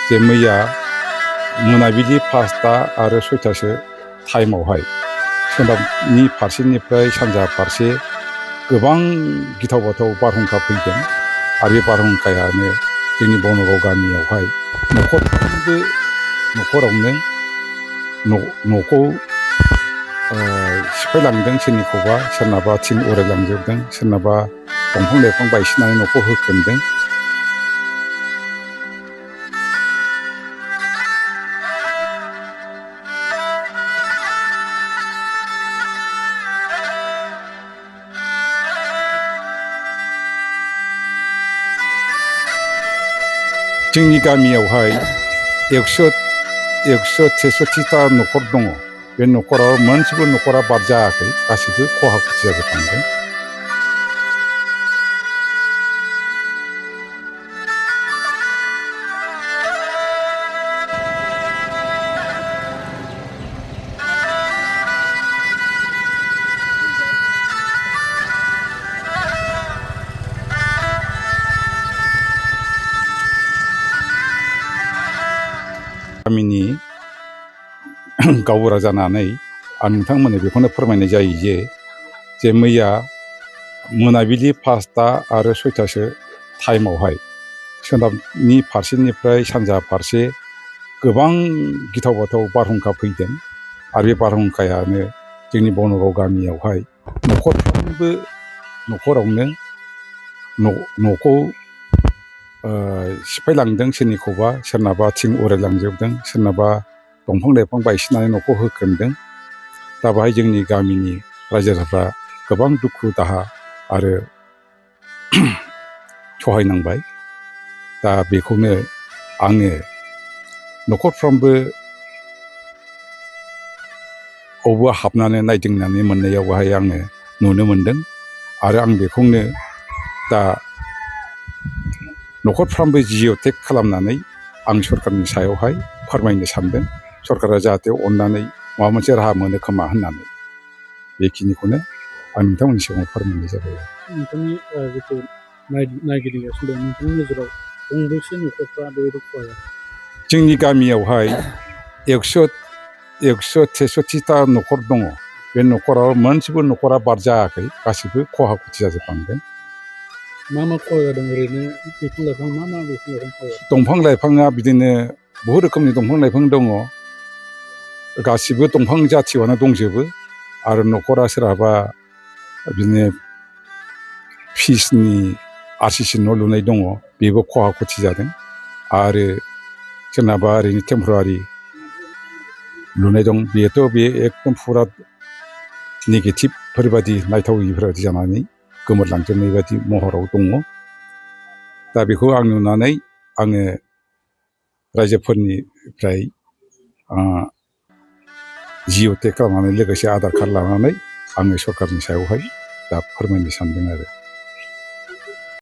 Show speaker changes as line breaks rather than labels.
जे मैया मोनाबिलि 5टा आरो 6टासो टाइमावहाय सोनाबनि फारसेनिफ्राय सानजा फारसे गोबां गिथाव बाथाव बारहुंखा फैदों आरो बे बारहुंखायानो जोंनि बनगाव गामियावहाय न'खरफ्रोमबो न'खरावनो न'खौ सिफायलांदों। सोरनिखौबा सोरनाबा थिं उरायलांजोबदों, सोरनाबा दंफां लाइफां बायसिनानै न'खौ होख्रोमदों। जोंनि गामियावहाय 163टा न'खर दङ। बे न'खराव मोनसेबो न'खरा बाद जायाखै, गासैबो खहा खुथि जाजोबलांदों। गामिनि गावबुरा जानानै आं नोंथांमोननो बेखौनो फोरमायनाय जायो जे मैया मोनाबिलि 5टा आरो 6टासो टाइमावहाय सोनाबनि फारसेनिफ्राय सानजा फारसे गोबां गिथाव बाथाव बारहुंखा फैदों आरो बे बारहुंखायानो जोंनि बनगाव गामियावहाय न'खरफ्रोमबो न'खरावनो न'खौ सिफायलांदों। सोरनिखौबा सोरनाबा थिं उरायलांजोबदों, सोरनाबा दंफां लाइफां बायसिनानै न'खौ होख्रोमदों। दा बाहाय जोंनि गामिनि रायजो राजाफ्रा गोबां दुखु दाहा आरो सहायनांबाय। दा बेखौनो आङो न'खरफ्रोमबो बबावबा हाबनानै नायदिंनानै मोननायावहाय आङो नुनो मोनदों आरो आं बेखौनो दा न'खरफ्रामबो जिअ टेग खालामनानै आं सरकारनि सायावहाय फोरमायनो सानदों। सरकारा जाहाथे अननानै माबा मोनसे राहा मोनो खोमा होननानै, बेखिनिखौनो आं नोंथांमोननि सिगाङाव फोरमायनाय जाबाय।
नोंथांनि जिथु नायगिदिंगासिनो दं, नोंथांनि नोजोराव गंबेसे न'खरफ्रा बेबायदि खहा जादों?
जोंनि गामियावहाय 163टा न'खर दङ। बे न'खराव मोनसेबो न'खरा बाद जायाखै, गासैबो खहा खुथि जाजोबलांदों।
मा खहा जादों ओरैनो? बिफां लाइफां मा बिफां लाइफां खहा जादों?
दंफां लाइफाङा बिदिनो बहुद रोखोमनि दंफां लाइफां दङ। गासिबो दंफां जाथियानो दंजोबो आरो न'खरा सोरहाबा बिदिनो फिसनि RCC न' लुनाय दङ, बेबो खहा खुथि जादों। आरो सोरनाबा ओरैनो टेम्परारि लुनाय दं, बेथ' बे एकदम फुरा नेगेटिभफोरबादि नायथावैफोरबादि जानानै गोमोरलांजोबनाय बादि महराव दङ। दा बेखौ आं नुनानै आङो रायजोफोरनिफ्राय जिअ टेग खालामनानै लोगोसे आधार कार्ड लानानै आङो सरकारनि सायावहाय दा फोरमायनो सानदों आरो।